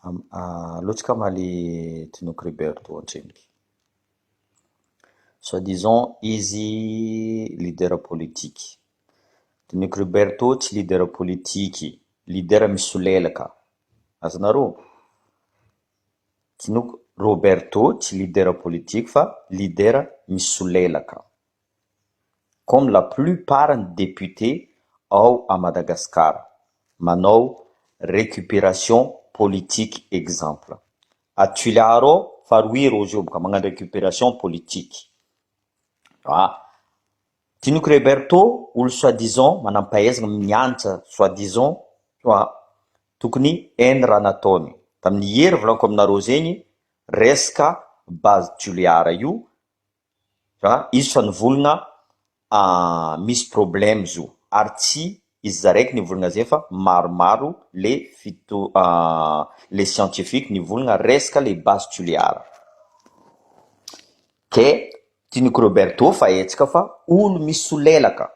Aleo tsika hamaly Tinoky Roberto antsendriky. Soit disant izy leader politique. Tinoky Roberto tsy leader politique, leader misolelaka. Azonareo? Tinoky Roberto tsy leader politique fa leader misolelaka. Comme la plupart ny député ao à Madagascar. Manao récupération politique exemple. A Tuléar ao fa roy rô zio boka magnano récupération politique. Ah! Tinoky Roberto olo soit disant manam-pahaizana mianatra soit disant tokony hainy raha nataony. Tamin'ny hery volaniko aminareo zegny resaka base Tuléar io izy fa nivolagna misy problème zo ary tsy izy zaraiky nivolagna zay fa maromaro le fito le scientifique nivolagna resaka le base Tuléar. Ke Tinoky Roberto fa haitsika fa olo misolelaka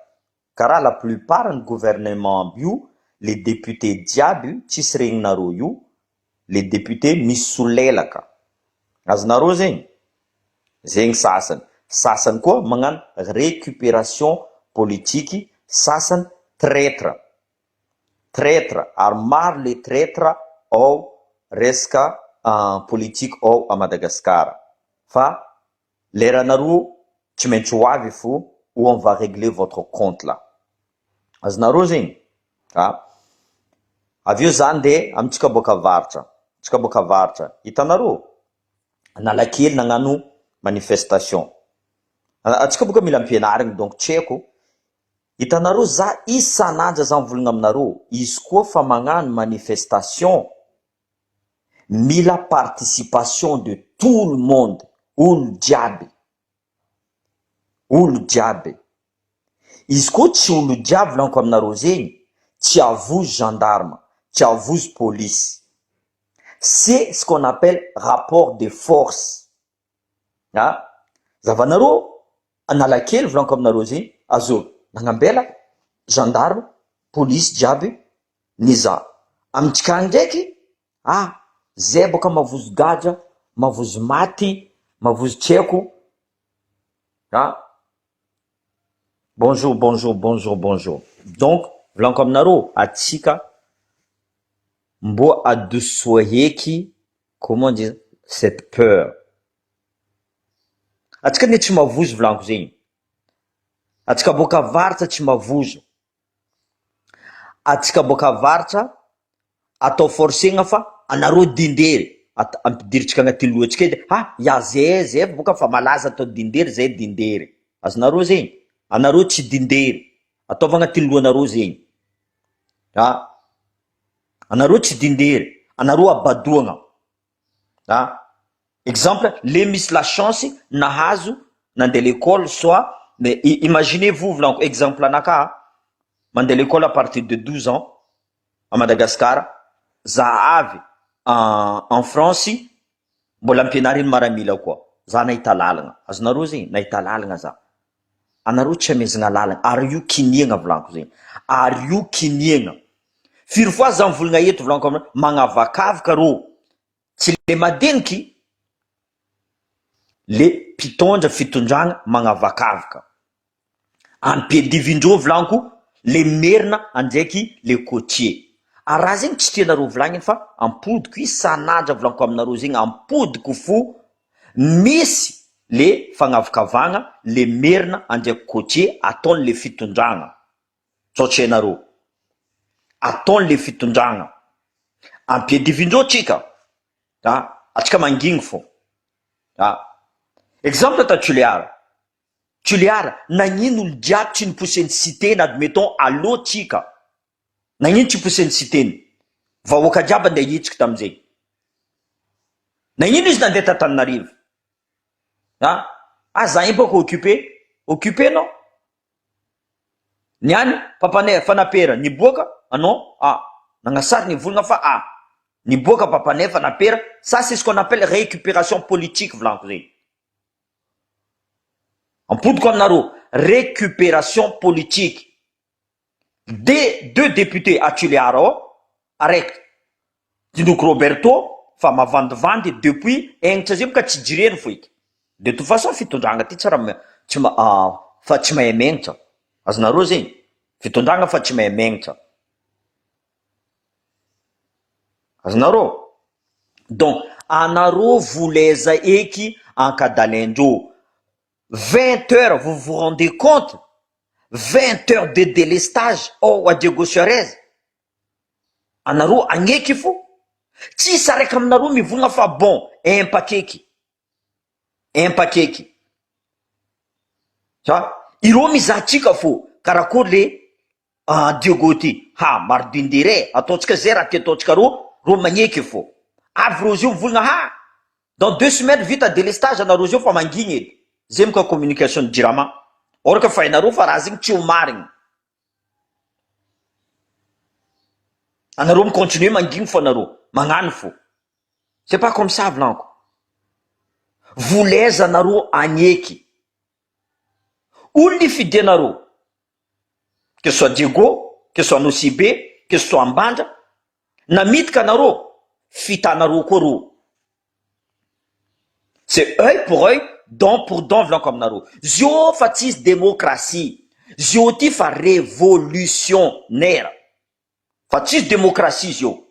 karaha la plupart ny gouvernement aby io, le député jiaby tsisy regninareo io, le député misolelaka. Azonareo zegny? Zegny sasany. Sasany koa magnano récupération politique, sasany traître. Traître ary maro le traître ao resaka politique ao à Madagasikara. Fa leranareo tsy maintsy ho avy fo ou on va régler votre compte là. Azonareo zegny? Ah! Avy eo zany de amitsika boaka avaratra, tsika boaka avaratra, hitanareo? Analakely nagnano manifestation. Atsika boka mila ampianarigny donc tsy haiko. Hitanareo za isan'andro za mivolagna aminareo, izy koa fa magnano manifestation, mila participation de tout le monde, olo jiaby, olo jiaby. Izy koa tsy olo jiaby volaniko aminareo zegny, tsy avozo gendarme, tsy avozo polisy. C'est ce qu'on appelle rapport de force. Ah, zavanareo Analakely volaniko aminareo zegny, azô nagnambela gendarme, polisy jiaby nizaha. Amitsika agny ndraiky, ah zay boka mavozo gadra, mavozo maty, mavozo tsy haiko. Ah, bonjour, bonjour, bonjour, bonjour. Donc volaniko aminareo, atsika mbô adosoa heky, comment dire, cette peur. Atsika anie tsy mavozo volaniko zegny. Atsika boaka avaratra tsy mavozo. Atsika boaka avaratra atao forcegna fa anareo dindery. Ampidiritsika agnatin'ny lohantsika edy, ah ya zay zay boka fa malaza atao dindery zay dindery. Azonareo zegny? Anareo tsy dindery. Ataova agnatin'ny lohanareo zegny. Ah, anareo tsy dindery, anareo abadoagna. Ah, exemple, le misy la chance nahazo nandeha l'école soit, mais imaginez-vous volaniko exemple anakahy, mandeha l'école à partir de 12 ans à Madagascar, za avy en France mbola ampianariny maramila koa. Za nahita lalagna. Azonareo zegny? Nahita lalagna za. Anareo tsy amezagna lalagna ary io kiniagna volaniko zegny. Ary io kiniagna. Firy fois za mivolagna eto volaniko aminareo, magnavakavaka rô. Tsy le madiniky le mpitondra fitondragna magnavakavaka. Ampiadivindreo volaniko le merina andraiky le côtier. Ary raha zegny tsy tianareo volagniny fa ampodiko isan'andro volaniko aminareo zegny, ampodiko fo misy le fagnavakavagna le merina andraiky côtier ataon'le fitondragna. Tsaotry hainareo. Ataon'le fitondragna. Ampiadivindreo tsika. Ah, atsika mangigny fô. Ah. Exemple ta Tuléar. Tuléar, nagnino olo jiaby tsy niposen'ny Siteny, admettons allo tsika. Nagnino tsy posen'ny Siteny? Vahoaka jiaby andeha hihetsiky tamizay. Nagnino izy nandeha t'Antananarivo? Ah, ah za iny bôka occupé. Occupé anao? Niany papanay fanapera niboaka anao, ah nagnasary nivolagna fa ah niboaka papanay fanapera, ça c'est ce qu'on appelle récupération politique volaniko zegny. Ampodiko aminareo, récupération politique. De deux députés à Tuléar ao araiky. Dinoko Roberto fa mavandivandy depuis egnitra zay boka tsy jireny foiky de toute façon fitondragna ty tsy raha tsy fa tsy mahay megnitra azonareo zegny fitondragna fa tsy mahay megnitra azonareo donc anareo voleza eky ankadalaindreo 20 heures vous vous rendez compte 20 heures de délestage ao à Diego Suarez Anareo agneky fo tsisy araiky aminareo mivolagna fa bon empakeky empakeky sa ireo mizaha tsika fo karakory le Diego ty ha maro dindere ataontsika zay raha ty ataontsika reo reo magneky fo avy reo zio mivolagna ha dans deux semaines vita délestage anareo zio fa mangigny edy zay moka communication ny jirama or que fa hainareo fa raha zegny tsy ho marigny. Anareo mi continuer mangigny fo anareo magnano fo c'est pas comme ça volaniko volaiza anareo agneky olo nifidianareo que soit Diego que soit Nosy Be que soit Ambanja Namitika anareo, fitanareo koa reo. C'est oeil pour oeil, dent pour dent volaniko aminareo. Zio fa tsisy démocratie. Zio ty fa révolutionnaire. Fa tsisy démocratie zio.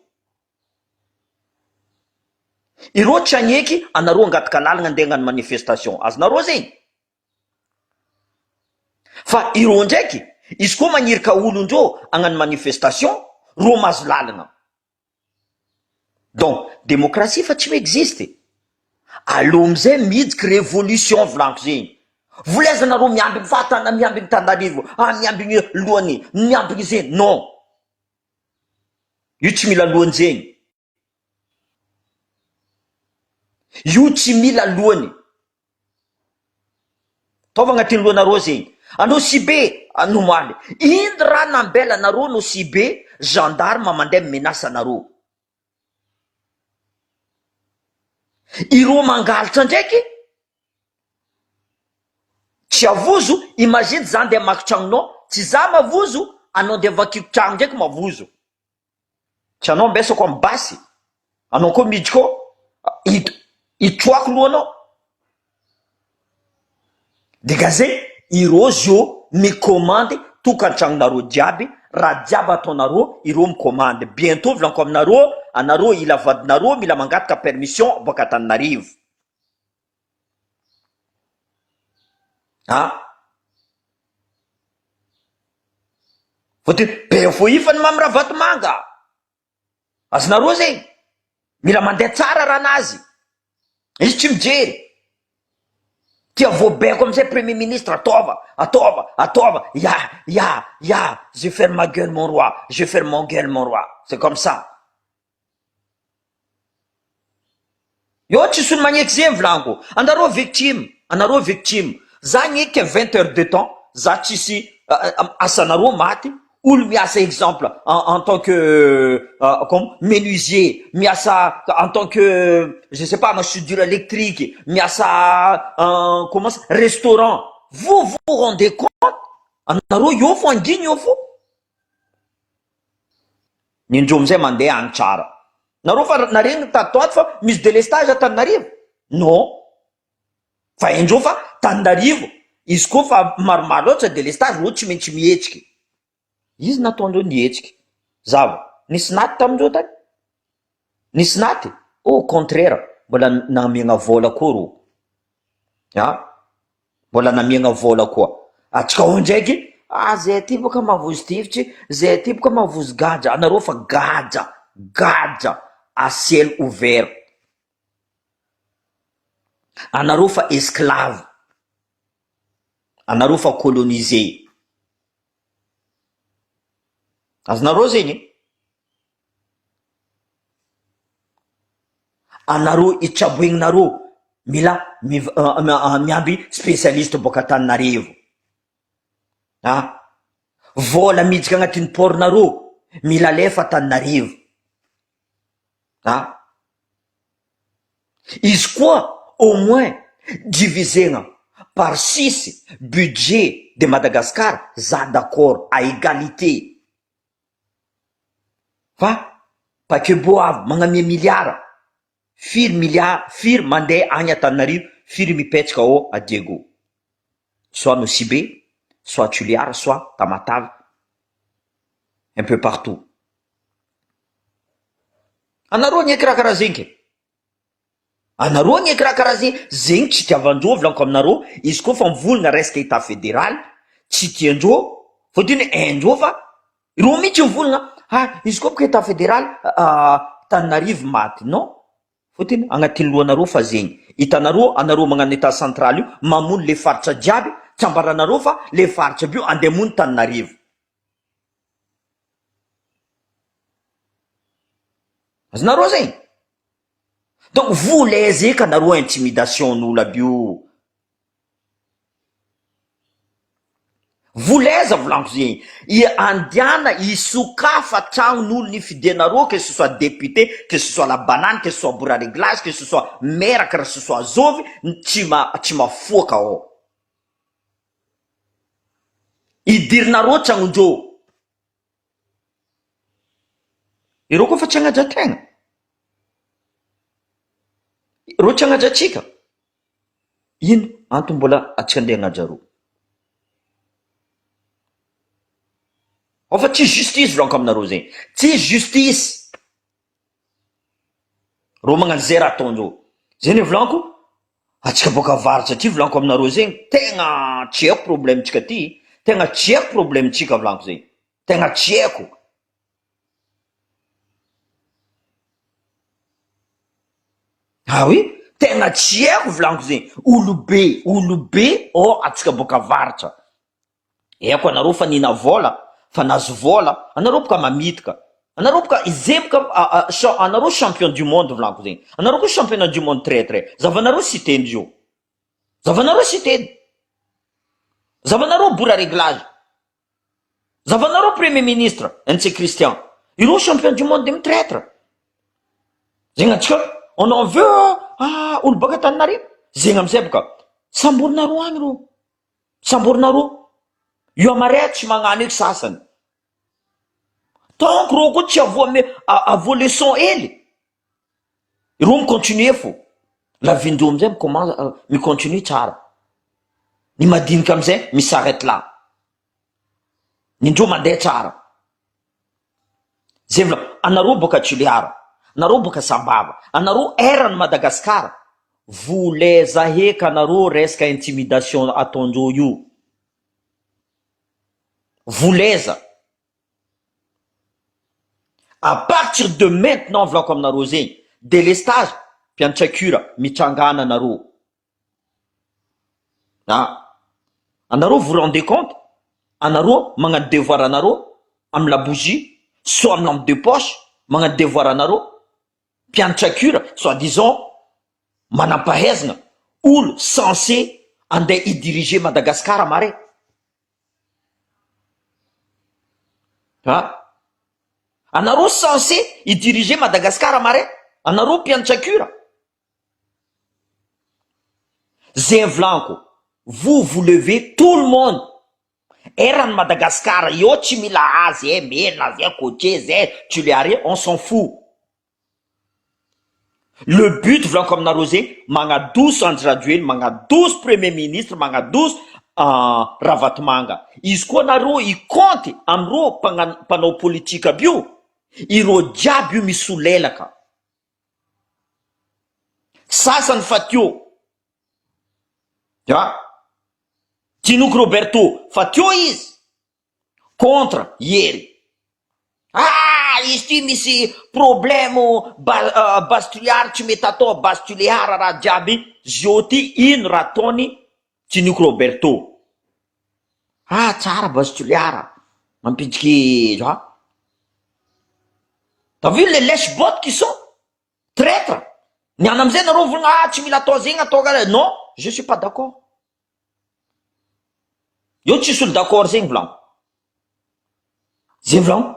Ireo tsy hagneky anareo hangataka lalagna andeha hagnano manifestation. Azonareo zegny? Fa ireo ndraiky, izy koa magniraka olon-dreo hagnano manifestation, reo mahazo lalagna. Donc, démocratie efa tsy mi-existe. Aleo amizay midriky révolution volaniko zegny. Volaiza nareo miambigny fahatana, miambigny Tanarivo, ah miambigny lohany, miambigny zegny, non. Io tsy mila lohany zegny. Io tsy mila lohany. Ataovy agnatin'ny lohanareo zegny. Anosibe anomaly. Ino raha nambela anareo Nosibe gendarme mandeha mi-menace anareo. Ireo mangalatra ndraiky tsy avozo, imagine za ndeha hamaky tragnonao, tsy za mavozo, anao ndeha vakiko tragno ndraiky mavozo. Tsy anao ambesako am basy, anao koa miditra ao hitroako lohanao. Dégagez ireo zio mi-commande tokantragnonareo jiaby, raha jiaby ataonareo ireo mi-commande, bientot volaniko aminareo, anareo hila vadinareo mila mangataka permission boaka Antananarivo. Ah. Voatery be voahifa ny Mamy Ravatomanga. Azonareo zegny. Mila mandeha tsara raha nazy. Izy tsy mijery. Tia voabaiko amizay premier ministre ataova, ataova, ataova, ya, ya, ya, je ferme ma gueule mon roi, je ferme mon gueule mon roi. C'est comme ça. Eo tsisy olo magneky zegny volaniko, anareo victime, anareo victime, za gneky 20 heures de temps za tsisy asanareo maty, olo miasa exemple en tant que comme menuisier, miasa en tant que je sais pas moi soudure électrique, miasa comment ça restaurant, vous vous rendez compte anareo eo fo anginy eo fo. Ny indreo amizay mandeha any tsara. Nareo fa naregny tato ato fa misy delestage Antananarivo? Non. Fa haindreo fa Tananarivo izy koa fa maromaro loatra delestage reo tsy maintsy mihetsiky. Izy nataondreo nihetsiky. Zava. Nisy naty tamindreo tany? Nisy naty? Au contraire mbola namiagna vola koa reo. Ah! Mbola namiagna vola koa. Atsika ao ndraiky, ah zay aty boka mavozo tifitry, zay aty boka mavozo gadra, anareo fa gadra, gadra à ciel ouvert. Anareo fa esclave, anareo fa colonisé. Azonareo zegny e? Anareo itsaboegnareo mila miamby spécialiste boaka Antananarivo a! Vola miditra agnatin'ny port nareo mila alefa Antananarivo a! Izy koa au moins divisena par six budget de Madagascar za d'accord à égalité. Fa. Paquebot avy magnamia milliard, firy milliard, firy mandeha agny Antananarivo, firy mipetraka ao a Diego. Soit Nosy Be, soit Tuléar, soit Tamatave, un peu partout. Anareo anie kiraha karaha zegny ke. Anareo anie kiraha karaha zegny, zegny tsy itiavandreo volaniko aminareo, izy koa fa mivolagna resaka etat federal, tsy tiandreo, fôtony haindreo fa ireo mihitsy mivolagna, ah izy koa boka etat federal Tananarivo maty, non, fôtony agnatin'ny lohanareo fa zegny, hitanareo anareo magnano etat central io mamono le faritra jiaby, tsy ambaranareo fa le faritra aby io andeha hamono Tananarivo. Azonareo zegny? Donc vous les eka nareo intimidation n'olo aby io. Volaiza volaniko zegny, i andiana hisokafa tragnon'olo nifidianareo que ce soit député, que ce soit la banane, que ce soit bora reglage, que ce soit maire, que ce soit zôvy, tsy ma- tsy mafoaka ao. Idirinareo tragnondreo. Ireo koa fa tsy hagnaja tegna, ireo tsy hagnaja antsika, ino antony mbola antsika andeha hagnaja reo? Ao fa tsy justice volaniko aminareo zegny, tsy justice, reo magnano zay raha ataondreo, zay ny volaniko, antsika boaka avaratra aty volaniko aminareo zegny, tegna tsy haiko problème tsika ty, tegna tsy haiko problème tsika volaniko zegny. Tegna tsy haiko. Ah oui, tegna tsy haiko volaniko zegny, olobe, olobe oh antsika boaka avaratra, haiko anareo fa nihina vôla, fa nahazo vôla, anareo boka mamitika, anareo boka izay boka cha- anareo champion du monde volaniko zegny, anareo koa championnat du monde très très, zahavanareo Siteny zio, zahavanareo Siteny, zahavanareo Bora reglage. Zavanareo premier ministre Ntsay Christian ireo champion du monde de traitre zegny antsika on en veut ah olo baka Antananarivo zegny amizay boka samborinareo agny reo samborinareo io amaray tsy magnano eky sasany tant que reo koa tsy avoa avoa leçon hely ireo mi continuer fo la vie ndreo amizay mi commence mi continue tsara ny madinika amizay mi s'arrête là Ny ndreo mandeha tsara. Zay vola anareo boka Tuléar, anareo boka Sambava, anareo eran'i Madagascar, voleza heka anareo resaka intimidation ataondreo io. Voleza. À partir de maintenant volako aminareo zegny, délestage, mpianatra cura, mitsangana anareo. Ah! Anareo vous rendez compte? Anareo magnano devoir anareo amy labozia soit amy lampe de poche magnano devoir anareo, mpianatra cure soit disant manampahaizana, olo censé andeha hi diriger Madagascar mare? Ah! Anareo censé hi diriger Madagascar mare? Anareo mpianatra cure? Zay volaniko, vous vous levez tout le monde eran'i Madagascar eo tsy mila azy eh Mena zay Cotier zay Tuléar on s'en fout le but volaniko aminareo zegny magnadoso Andry Rajoelina magnadoso premier ministre magnadoso Ravatomanga izy koa nareo hi-compte amireo mpagnano mpanao politique aby io ireo jiaby io misolelaka Sasany fa teo a! Tinoky Roberto fa teo izy contre Hery ah! Izy ty misy problème ba- base Tuléar tsy mety atao base Tuléar raha jiaby zio ty ino raha ataony Tinoky Roberto ah tsara base Tuléar mampidriky za T'as vu les lèche bottes qui sont traitre ny any amizay nareo mivolagna ah tsy mila atao zegny atao karaha non je suis pas d'accord eo tsisy olo d'accord zegny volagno zay volagno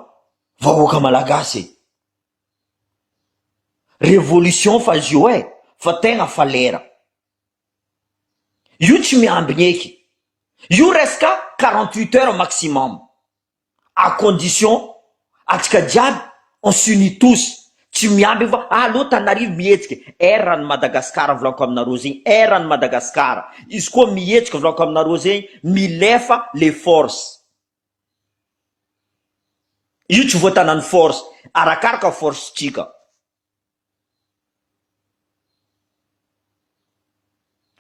vahoaka malagasy révolution fa izy io e fa tegna fa lera io tsy miambigny eky io resaka 48 heures maximum à condition atsika jiaby on s'unit tous. Tsy miamby fa aleo Tanarivo mihetsika, eran'i Madagascar volaniko aminareo zegny, eran'i Madagascar, izy koa mihetsika volaniko aminareo zegny, milefa le force. Io tsy voatanan'ny force, arakaraka force tsika.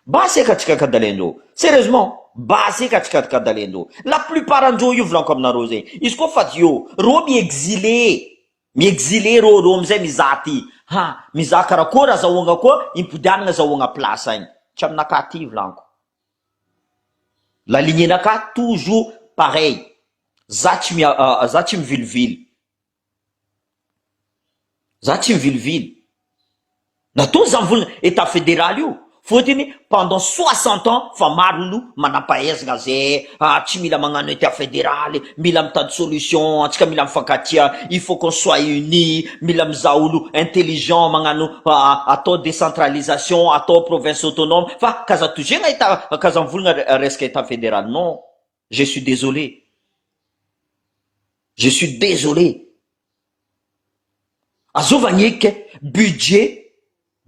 Basy eka tsika kadalendreo, serieusement basy eka tsika kadalendreo, la plupart andreo io volaniko aminareo zegny, izy koa fa eo reo mi exile, mi exile reo, reo amizay mizaha aty, ha mizaha karakory azahoagna koa impodianagna azahoagna place agny, tsy aminakahy aty volaniko, la lignée nakahy toujours pareil, za tsy mia- za tsy mivilivily. Za tsy mivilivily. Nataony zany volana etat federal io fotony pendant 60 ans fa maro olo manampahaizana zay ah tsy mila magnano etat federal mila mitady solution antsika mila mifankatia il faut qu'on soit unis mila mizaha olo intelligent magnano atao décentralisation atao province autonome fa k'aza tozegna etat k'aza mivolagna resaka etat federal non je suis désolé. Je suis désolé. Azova ny budget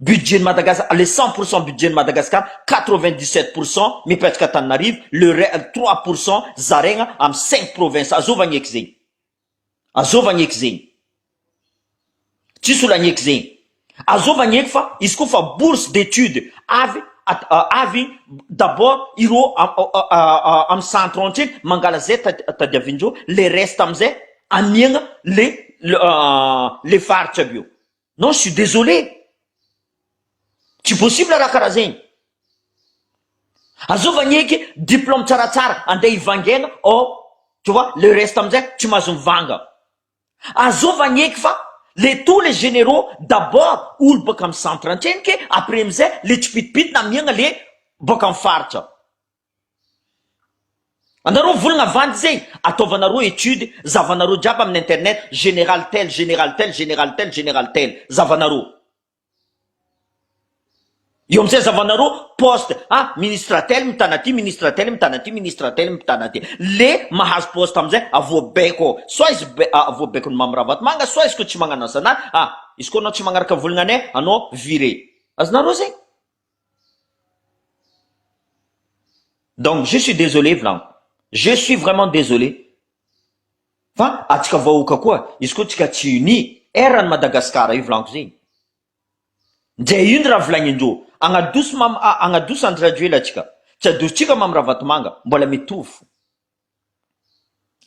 budget ny Madagascar le 100 pour cent budget ny Madagascar 97 pour cent mipetraka Antananarivo le re 3 pour cent zaraigna amy cinq provinces azova ny eky zegny azova ny eky zegny Tsisy olo agneky zegny. Azova agneky fa izy koa fa bourse d'étude avy avy d'abord ireo amy centre antsika mangala zay tadiavindreo le reste amizay amiagna le le faritra aby io. Non je suis désolé. Tsy possible raha karaha zegny. Azova agneky diplôme tsaratsara andeha hivangaina ao tu vois le reste amizay tsy mahazo mivanga. Azova agneky fa le tous les généraux d'abord olo baka am centre antreniky après amizay le tsipitipitina amiagna le baka am faritra. Anareo volagna vandy zegny ataovanareo etude zavanareo jiaby aminy internet général tel général tel général tel général tel zavanareo. Eo amizay azavanareo poste ah ministre tel mitana ty ministre tel mitana ty ministre tel mitana ty le mahazo poste amizay avoa baiko ao soit izy be avoa baikony Mamy Ravatomanga soit izy ko tsy magnano asanahy ah izy koa anao tsy magnaraka volagnanay anao viré azonareo zegny donc je suis désolé volaniko je suis vraiment désolé fa atsika vahoaka koa izy koa tsika tsy uni eran'i Madagascar io volaniko zegny Ndre ino raha volagnindreo, agnadoso mam agnadoso Andry Rajoelina atsika, tsy adosotsika Mamy Ravatomanga, mbola mitovy fo.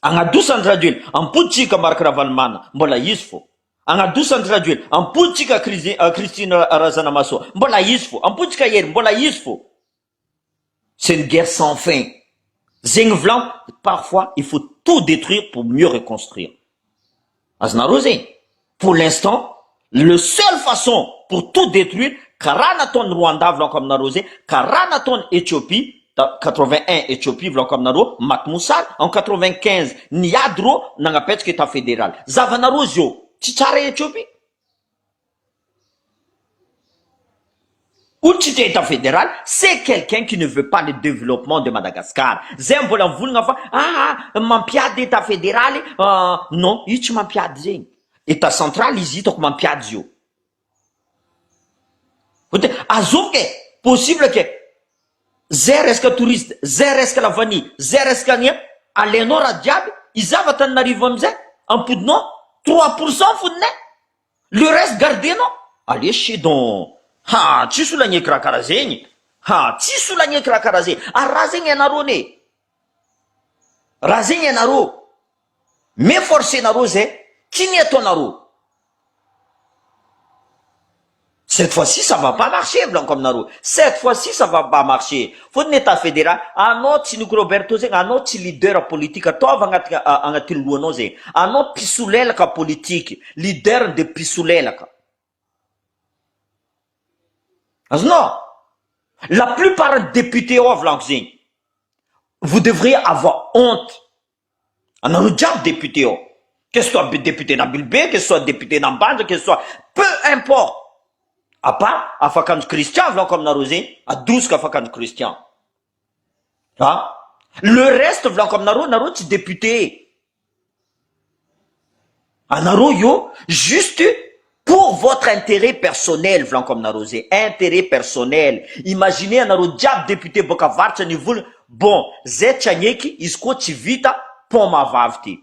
Agnadoso Andry Rajoelina, ampoditsika Marc Ravalomanana, mbola izy fo. Agnadoso Andry Rajoelina, ampoditsika Christine Razanamahasoa, mbola izy fo. Ampoditsika Hery, mbola izy fo. C'est une guerre sans fin. Zegny volagno, parfois il faut tout détruire pour mieux reconstruire. Azonareo zegny? Pour l'instant, le seule façon pour tout détruire, karaha nataon'i Rwanda volaniko aminareo zegny, karaha nataon'i Ethiopie, 81 Ethiopie volaniko aminareo, maty mosary, en 95 niady reo nagnapetraka etat fédéral. Zavanareo zio, tsy tsara Ethiopie? Olo tsy te état fédéral c'est quelqu'un qui ne veut pas le développement de Madagascar zay mbola mivolagna fa aa mampiady état fédéral non io tsy mampiady zegny état central izy hitako mampiady izy io ote azovy ke possible ke zay resaka touriste zay resaka la vanille zay resaka ania alainao raha jiaby izava Antananarivo amizay ampodinao 3 pourcent fodinay Le reste garder-nao, allez chez don ha tsisy olo agneky raha karaha zegny ha tsisy olo agneky raha karaha zegny ary raha zegny ianareo anie raha zegny ianareo me forcer-nareo zay k'ino ataonareo cette fois ci ça va pas marcher volaniko aminareo cette fois ci ça va pas marcher fôtony état fédéral anao tsy Nico Roberto zegny anao tsy leader politique ataova agnaty agnatin'ny lohanao zegny anao mpisolelaka politique leader de mpisolelaka azonao la plupart ny député ao volaniko zegny vous devriez avoir honte anareo jiaby député ao que ce soit député n'Ambilobe que ce soit député n'Ambanja que ce soit peu importe à part afakandro Christian volaniko aminareo zegny adosika afakandro Christian ah le reste volaniko aminareo nareo tsy député anareo io juste. Pour votre interet personnel volaniko aminareo zay, interet personnel, imaginez anareo jiaby député boaka avaratra nivolagna, bon zay tsy agneky izy koa tsy vita pont mahavavy ty,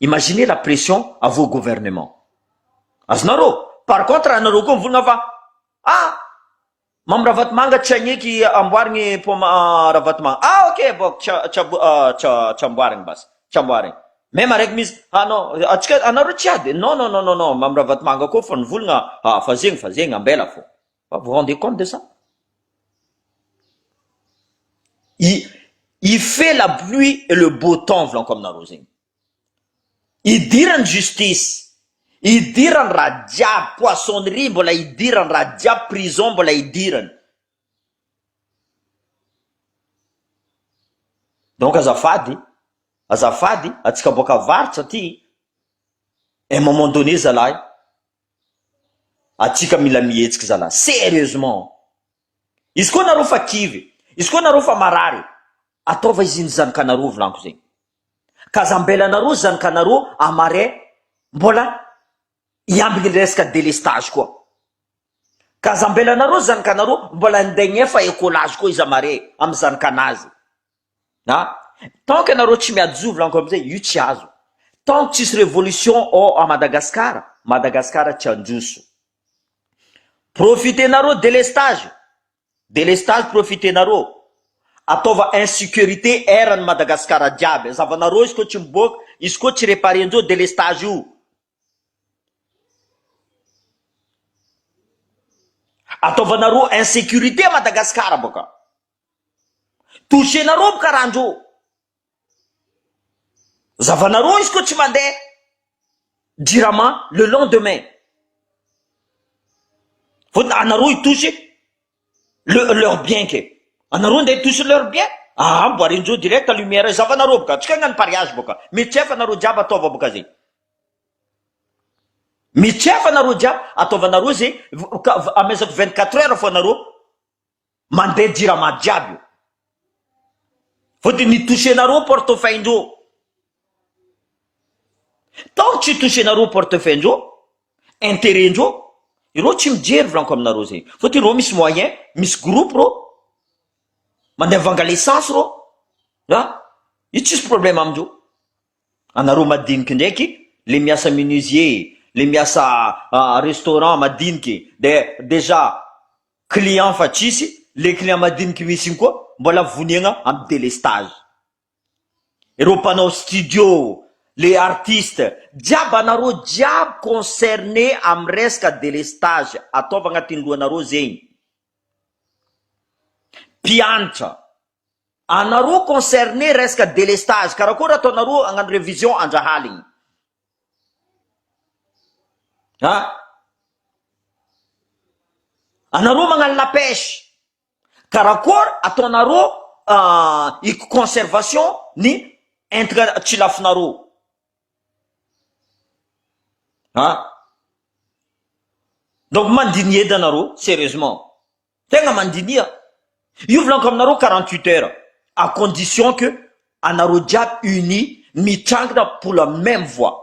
imaginez la pression avy au gouvernement, azonareo? Par contre anareo koa mivolagna fa ah Mamy Ravatomanga tsy agneky amboarigny pont Ravatomanga, ah ok bon tsy tsy tsy amboarigny basy, tsy amboarigny, meme araiky misy ah non atsika anareo tsy ady non non non non non Mamy Ravatomanga koa fa nivolagna ah fa zegny fa zegny ambela fô, vous vous rendez compte de ça? Il il fait la pluie et le beau temps volaniko aminareo zegny. Idirany justice, idirany raha jiaby, poissonnerie mbola idirany raha jiaby, prison mbola idirany. Donc azafady, azafady atsika boaka avaratra aty, un moment donné zalahy, atsika mila mihetsiky zalahy, serieusement. Izy koa nareo fa kivy, izy koa nareo fa marary, ataova izy iny zanakanareo volaniko zegny. Ka aza ambelanareo zanakanareo amarais mbola hiambigny resaka delestage koa. Ka aza ambelanareo zanakanareo mbola andeha gnefa ecolage koa izy amarais amy zanakanazy. A! Tant que nareo tsy miady zo volaniko amizay io tsy azo. Tant que tsisy revolution ao à Madagascar, Madagascar tsy handroso. Profitenareo delestage, delestage profitenareo, ataova insécurité eran'i Madagascar jiaby, zavanareo izy koa tsy miboaka, izy koa tsy reparendreo delestage io. Ataovanareo insécurité Madagascar boka. Touchenareo boka rahandreo. Zavanareo izy koa tsy mandeha jirama le lendemain. Fôtony anareo hitosy le leur bien ke. Anareo ndeha hitosy leur bien, ah amboarindreo direct lumière zavanareo boka, tsika hagnano pariage boka, mety tsy efa nareo jiaby ataova boka zegny. Mety tsy efa nareo jiaby ataovanareo zegny, ka amezako 24 heures fô anareo Mandeha jirama jiaby io. Fôtony ny toucher-nareo portefeuille-ndreo. Tant que tsy toucher-nareo portefeuille-ndreo, intérêt-ndreo, ireo tsy mijery volaniko aminareo zegny. Fôtony ireo misy moyen, misy groupe reo, mandeha mivanga l'essence reo, a! Io tsisy problème amindreo. Anareo madiniky ndraiky, le miasa menuisier, le miasa restaurant madiniky, de déjà Client fa tsisy, le client madiniky misy iny koa mbola voniagna am delestage. Ireo mpanao studio, le artiste, jiaby anareo jiaby concerné am resaka delestage, ataovy agnatin'ny lohanareo zegny. Mpianatra, anareo concerné resaka delestage, karakory ataonareo hagnano revision andrahaligny? A! Anareo magnano la pêche, karakôry ataonareo i conservation ny entana tsy lafonareo? A! Donc mandiniha edy anareo sérieusement. Tegna mandiniha. Io volaniko aminareo 48 heures à condition que anareo jiaby unis mitrangina pour la même voie.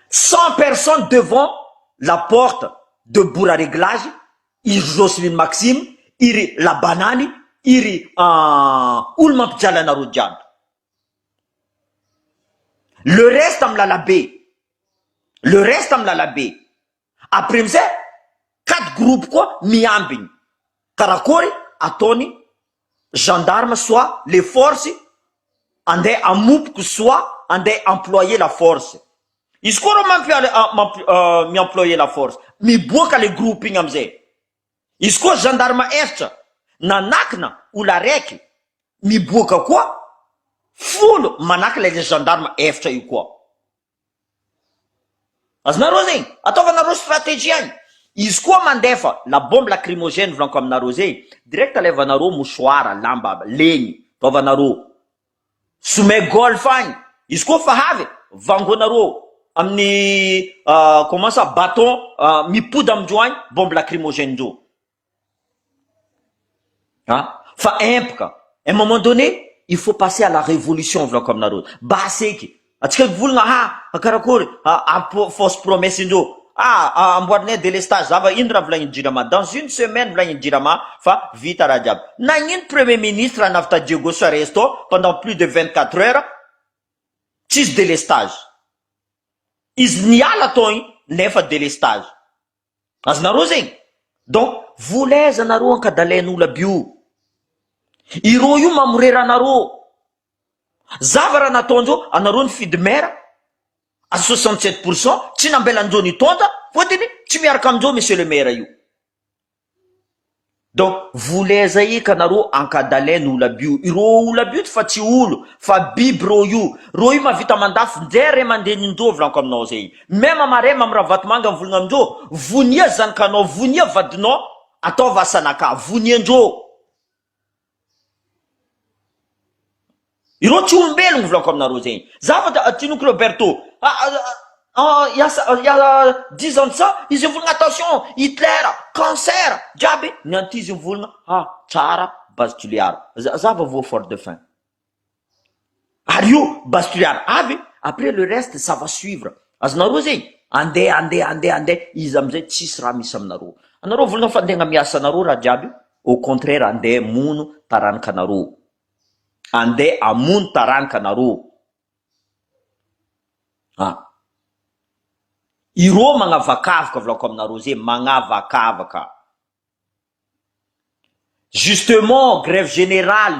100 personnes devant la porte de Bora Réglage, iry Jocelyne Maxime, iry Labanany, iry olo mampijaly anareo jiaby. Le reste amy lalabe. Le reste amy lalabe. Après amizay quatre groupe koa miambigny karakôry ataony gendarme soit les forces andeha hamompoko soit andeha employer la force izy koa reo mampi mi-employer la force miboaka le groupe igny amizay izy koa gendarme efatra nanakina olo araiky miboaka koa folo manakina le gendarme efatra io koa. Azonareo zegny? Ataovanareo stratégie agny. Izy koa mandefa la bombe lacrymogène volaniko aminareo zegny, direct alevanareo mouchoir, lamba legny, ataovanareo sommet golf agny, izy koa fa avy vangonareo amin'ny comment ça bâton mipody amindreo agny bombe lacrymogène ndreo. Ah fa empaka, un moment donné il faut passer à la révolution volaniko aminareo, basy eky. Atsika mivolagna ha karakory ah fausse promesse indreo ah amboarinay delestage zava ino raha volagniny jirama dans une semaine volagniny jirama fa vita raha jiaby nagnino premier ministre navy ta Diego Suarez tao pendant plus de 24 heures tsisy delestage izy niala tao igny nefa delestage azonareo zegny donc vola aiza nareo ankadalain'olo aby io ireo io mamorera anareo Zava raha nataondreo anareo nifidy maire à 67 pourcent tsy nambelandreo nitondra fotony tsy miaraka amindreo monsieur le maire io. Donc voleza eka anareo ankadalainy olo aby io ireo olo aby io fa tsy olo fa biby reo io reo io mahavita mandafy ndray ray aman-drenindreo volaniko aminao zay même amare mamy Ravatomanga mivolagna amindreo vonia zanakanao vonia vadinao ataova asanaka voniandreo. Ireo tsy olombelogno volaniko aminareo zegny. Za fa tinoko Roberto il y a 10 ans de ça izy mivolagna attention Hitler cancer jiaby ny anty izy mivolagna ah tsara Base Toliara za va voa fort de faim ary io Base Toliara avy après le reste ça va suivre azonareo zegny andeha andeha andeha andeha izy amizay tsisy raha misy aminareo anareo volagna fa andeha miasa anareo raha jiaby au contraire andeha mono taranaka anareo andeha amono taranaka anareo ah ireo magnavakavaka volako aminareo zay magnavakavaka justement grève générale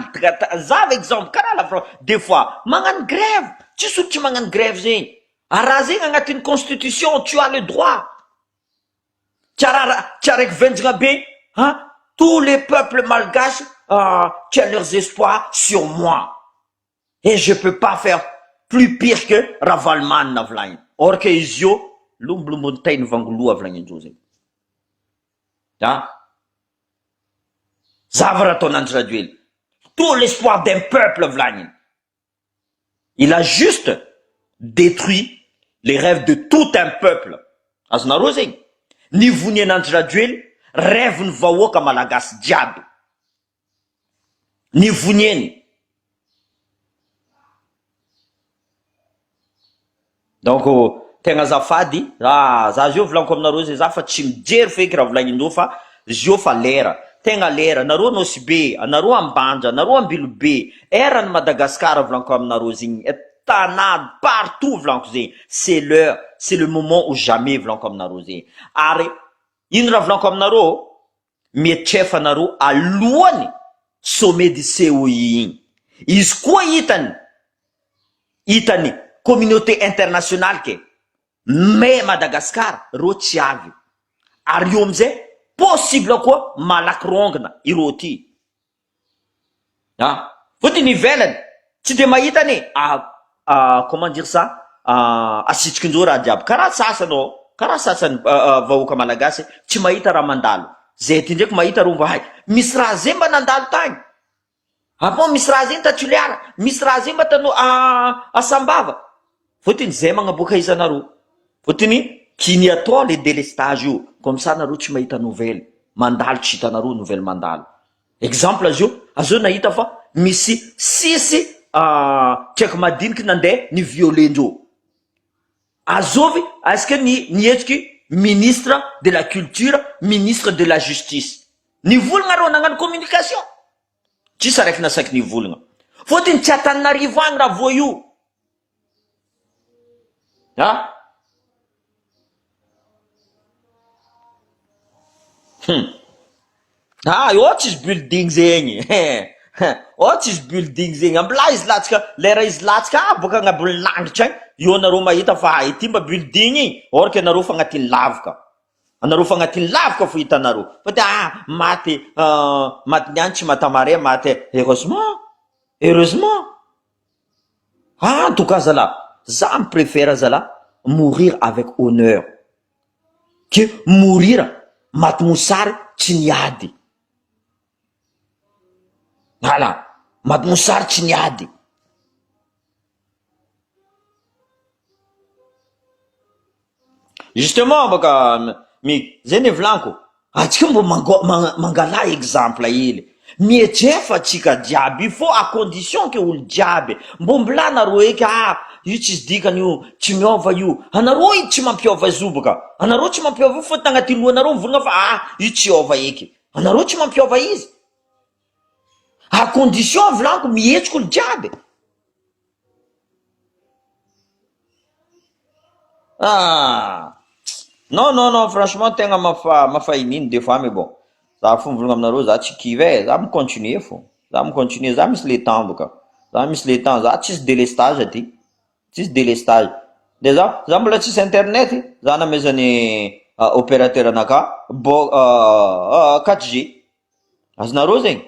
zava exemple karaha la France des fois magnano grève tsisy olo tsy magnano grève zegny ary raha zegny agnatin'ny constitution tu as le droit tsy araha tsy araiky venjagna be hein tous les peuples malgaches tiennent leurs espoirs sur moi et je peux pas faire plus pire que Ravalomanana volagniny or que izy io lombolombony tainy vangoloa volagnindreo zegny ah zava raha ataon'Andry Rajoely tout l'espoir d'un peuple volagniny il a juste détruit les rêves de tout un peuple azonareo zegny ny vonian'Andry Rajoely rêve ny vahoaka malagasy jiaby ny vonieny donc tegna azafady ah za zio volaniko aminareo zay za fa tsy mijery feky raha volagnindreo fa zio fa lera tegna lera anareo Nosy Be anareo Ambanja anareo Ambilobe erany Madagasikara volaniko aminareo zegny tanà partout volaniko zegny c'est l'heure, c'est le moment ou jamais volaniko aminareo zegny ary ino raha volaniko aminareo mietrefa anareo alohany sommet du COI igny izy koa hitany hitany communauté internationale ke mais Madagascar reo tsy avy ary io amizay possible koa malaky rongona ireo ty ah fotony ivelany tsy de mahita ane ah comment dire ça asitrikindreo raha jiaby karaha sasany ao karaha sasany vahoaka malagasy tsy mahita raha mandalo zay ty ndraiky mahita ro mba hay misy raha zay mba nandalo tagny ah bon misy raha zegny ta Toliara misy raha zegny mba tanao asambava fotony zay magnaboaka izy anareo fotony kiny atao le délestage io comme ça nareo tsy mahita nouvelle mandalo tsy hitanareo nouvelle mandalo exemple azy io azeo nahita fa misy sisy tsy haiko madiniky nandeha ny violendreo azovy est-ce que ny nihetsiky ministre de la culture ministre de la justice nivolagna reo nagnano communication tsisy araiky nasaky nivolagna fotony tsy Antananarivo agny raha voa io ah ah eo tsisy building zegny oh tsisy building zegny ambilà izy latsaka lera izy latsaka ah boaka agnabon'ny langitra agny eo anareo mahita fa ity mba building igny or que anareo fa agnatin'ny lavaka anareo fa agnatin'ny lavaka fo hitanareo fa de ah maty maty niany tsy matamare maty heureusement heureusement ah en tout cas zala za mi préfère zala mourir avec honneur que mourir maty mosary tsy niady voilà maty mosary tsy niady. Justement baka mi zay ny volaniko atsika mbo mango- mangala exemple hely. Mietrefa tsika jiaby il faut à condition que olo jiaby mbô mbola anareo eky ah io tsisy dikany io tsy miôva io anareo io tsy mampiôva izy io boka anareo tsy mampiôva io fô tagnaty lohanareo mivolagna fa ah io tsy hiôva eky anareo tsy mampiôva izy à condition volaniko mihetsika olo jiaby. Ah! Non non non franchement tegna mafa mafahinino des fois mais bon za fo mivolagna aminareo za tsy kivy e, za mi-continuer fô, za mi-continuer za misy le temps boka, za misy le temps za tsisy délestage aty, tsisy délestage, de za za mbola tsisy internet za namezan'ny opérateur anakahy bo quatre G. Azonareo zegny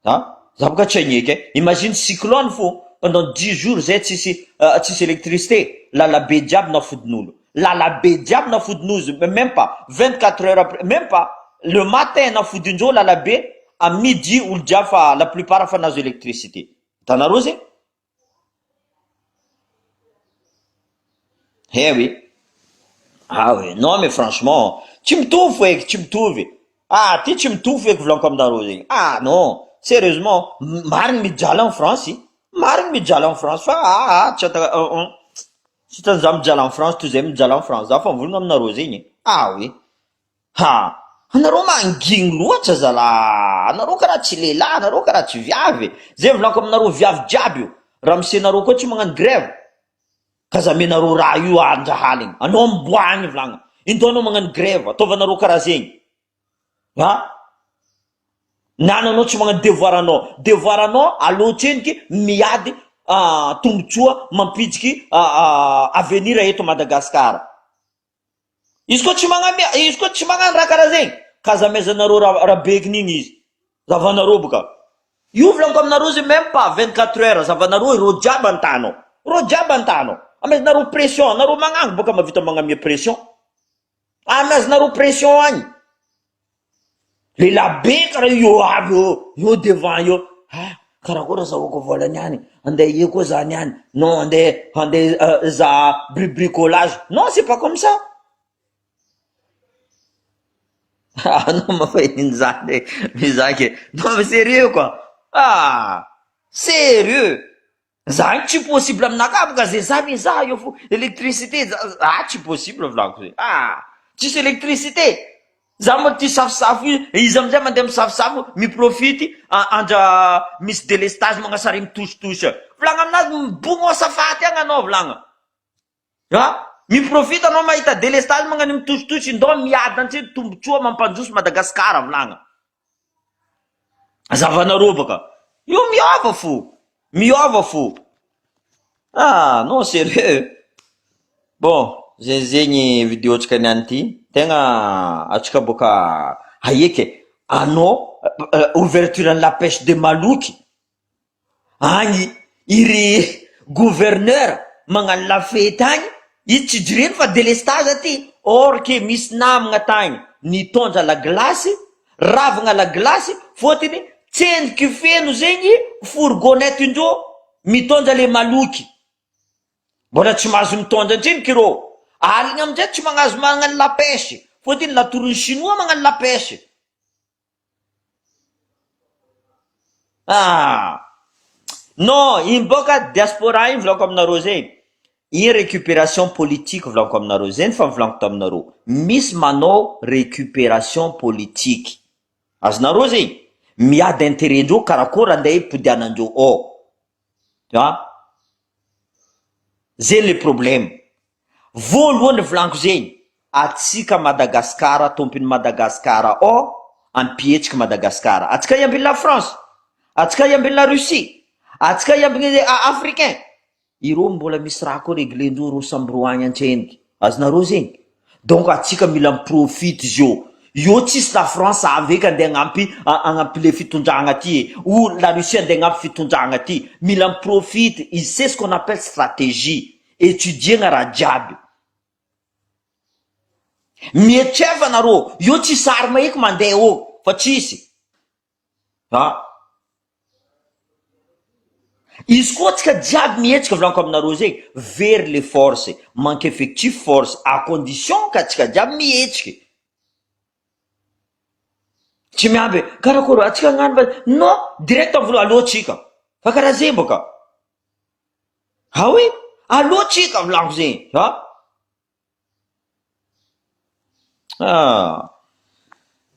a! Za boka tsy hagneky e! Imagine cyclone fô pendant dix jours zay tsisy tsisy électricité, lalabe jiaby nafodin'olo, lalabe jiaby nafodin'ozy même pas 24 heures après même pas le matin nafodindreo lalabe à midi olo jiaby fa la plupart fa nahazo électricité, hitanareo zegny? Eh oui, ah oui, non mais franchement tsy mitovy fo eky, tsy mitovy, ah ty tsy mitovy feky volaniko aminareo zegny, ah non sérieusement marigny mijaly en France, marigny mijaly en France fa ah ah tsy ata- tsy hitan'ny za mijaly en France toy zay mijaly en France, za fa mivolagna aminareo zegny, ah oui. Ha! Anareo mangigny loatra zalah! Anareo karaha tsy lehilahy, anareo karaha tsy viavy! Zay volaniko aminareo viavy jiaby io, ramose nareo koa tsy magnano grève, k'aza amenareo raha io andra aligny, anao miboaha agny volagna, indao anao magnano grève, ataovanareo karaha zegny, ha! Na anao tsy magnano devoir anao, devoir anao aleo tsendriky miady tombotsoa mampitsiky avenir eto Madagascar. Izy koa tsy magnamia, izy koa tsy magnano raha karaha zegny, k'aza amaizanareo ra- rabekiny igny izy, zavanareo boka. Io volaniko aminareo zay même pas 24 heures zavanareo ireo jiaby an-tany ao, ireo jiaby an-tany ao, amaizanareo pression, anareo magnangy boka mahavita magnamia pression, amaizanareo pression agny. Lehilahy be karaha io eo avy eo, eo devant eo, ah karakory azahoako vola niany, andeha ia koa za niany, non andeha andeha za bri- bricolage, non c'est pas comme ça, anao mafa ino zany e, mizaka e, non mais sérieux quoi, ah sérieux. Zany tsy possible aminakahy boka zay za mizaha eo fo électricité za ah tsy possible volako zay ah tsisy électricité za moa tia safosafo io izy amizay mandeha misafosafo mi-profite andra misy délestage magnasary mitositosy volagna aminazy mibogno asafaty agny anao volagna ah mi-profite anao mahita délestage magnano mitositosy ndao miady antsika tombotsoa mampandroso Madagascar volagna Zavanareo baka io miova fo, miova fo ah non sérieux bon zay zegny video tsika niany ty tegna atsika boka aheky e, anao ouverture ny la pêche de Maloky Agny iry gouverneur magnano la fety agny izy tsy jereny fa delestage aty or que misy namagna tagny nitondra la glace ravagna la glace fôtony tsendriky feno zegny fourgonnette ndreo mitondra le maloky mbola tsy mahazo mitondra ntsendriky ireo aligna amizay tsy magnazo magnano la pêche fôtony latoron'ny chinois magnano la pêche. Ah! Non, iny boka diaspora iny volaniko aminareo zay, iny récupération politique volaniko aminareo, zay ny fa volaniko taminareo, misy manao récupération politique, azonareo zay? Miady intérêt ndreo karakôry andeha hipodianandreo ao, ah! Zay le problème. Voalohany volaniko zegny, atsika Madagascar tompony Madagascar ao ampihetsiky Madagascar, atsika hiambiny la France, atsika hiambiny la Russie, atsika hiambiny africain, ireo mbola misy raha koa reglendreo reo samby reo agny antsendriky, azonareo zegny? Donc atsika mila mi profite zio, io tsisy la France avy eky andeha agnampy agnampy le fitondragna ty e, ou la Russie andeha agnampy fitondragna ty, mila mi profite, izy c'est ce qu'on appelle stratégie. Etudier-na raha jiaby. Mietrefa nareo, io tsisy arme eky mandeha eo fa tsisy. A. Izy koa tsika jiaby mihetsika volaniko aminareo zegny, very le force, manque effectif force, à condition ka tsika jiaby mihetsiky. Tsy miamby karakory atsika agnano fa non direct vola aloha tsika fa karaha zegny boka ah oui aloha tsika volaniko zegny a ah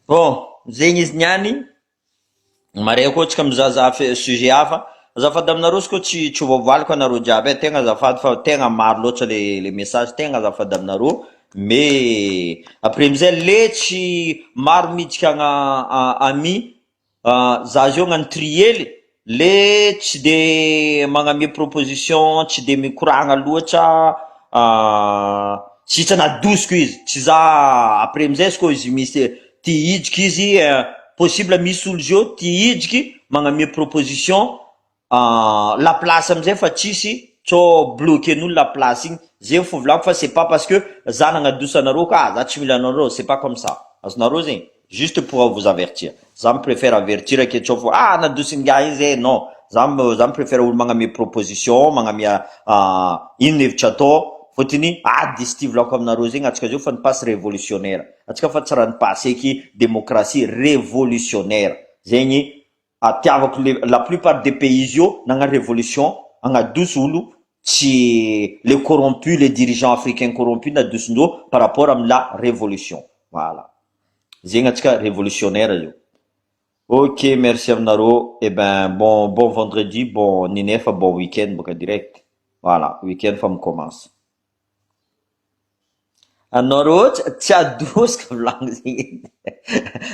bon zegny izy niany. Mare koa tsika mizahazaha sujet hafa. Azafady aminareo izy koa tsy voavaliko anareo jiaby e, tegna azafady fa tegna maro loatra le message, tegna azafady aminareo, mais après amizay le tsy maro miditra agna ami za zio agnano tri hely le tsy de magname proposition, tsy de mikoragna loatra, tsy hita nadosiko izy, tsy za après amizay izy koa izy misy ty hidriky izy, possible misy olo zio ty hidriky magname proposition la place amizay fa tsisy tsô bloquen'olo la place igny zay fo volako, fa c'est pas parce que za nagnadoso anareo ka za tsy mila anareo, c'est pas comme ça, azonareo zegny. Juste pour vous avertir, za mi préfère avertir ke tsô fo ah nadosiny izy e. Non, za mi préfère olo magname proposition, magnamia ino hevitra atao, fôtony ady izy ty volako aminareo zegny. Atsika zio fa nipasse révolutionnaire atsika, fa tsy raha nipasse eky démocratie révolutionnaire zegny atiavako. Le la plupart des pays io nagnano révolution agnadoso olo tsy le corrompu, les dirigeants africains corrompus nadosondreo par rapport amy la révolution. Voilà, zegny atsika révolutionnaire io. Ok, merci aminareo. Eh ben bon vendredi, bon ninefa, bon week-end boka direct. Voilà, week-end fa micommence anareo tsy adosika volagny zegny,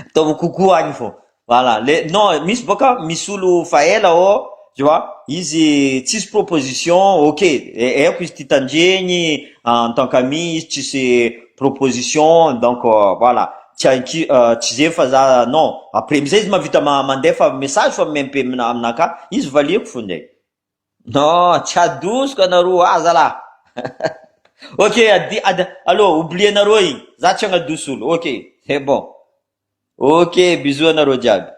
ataovy kokoa agny fô. Voilà, le non misy boka misy olo fa ela ô, tu vois, izy tsisy proposition. Ok, haiko izy ty tandreny en tant qu'ami, izy tsisy proposition, donc voilà, tsy anki tsy zay fa za non après amizay izy mahavita mandefa message fa mempe aminaka izy, valiako fo ndraiky. Non, tsy adosiko anareo azala. Ok, adi ady allô, oublienareo igny, za tsy agnadoso olo. Ok, c'est bon, ok, bisous anareo jiaby.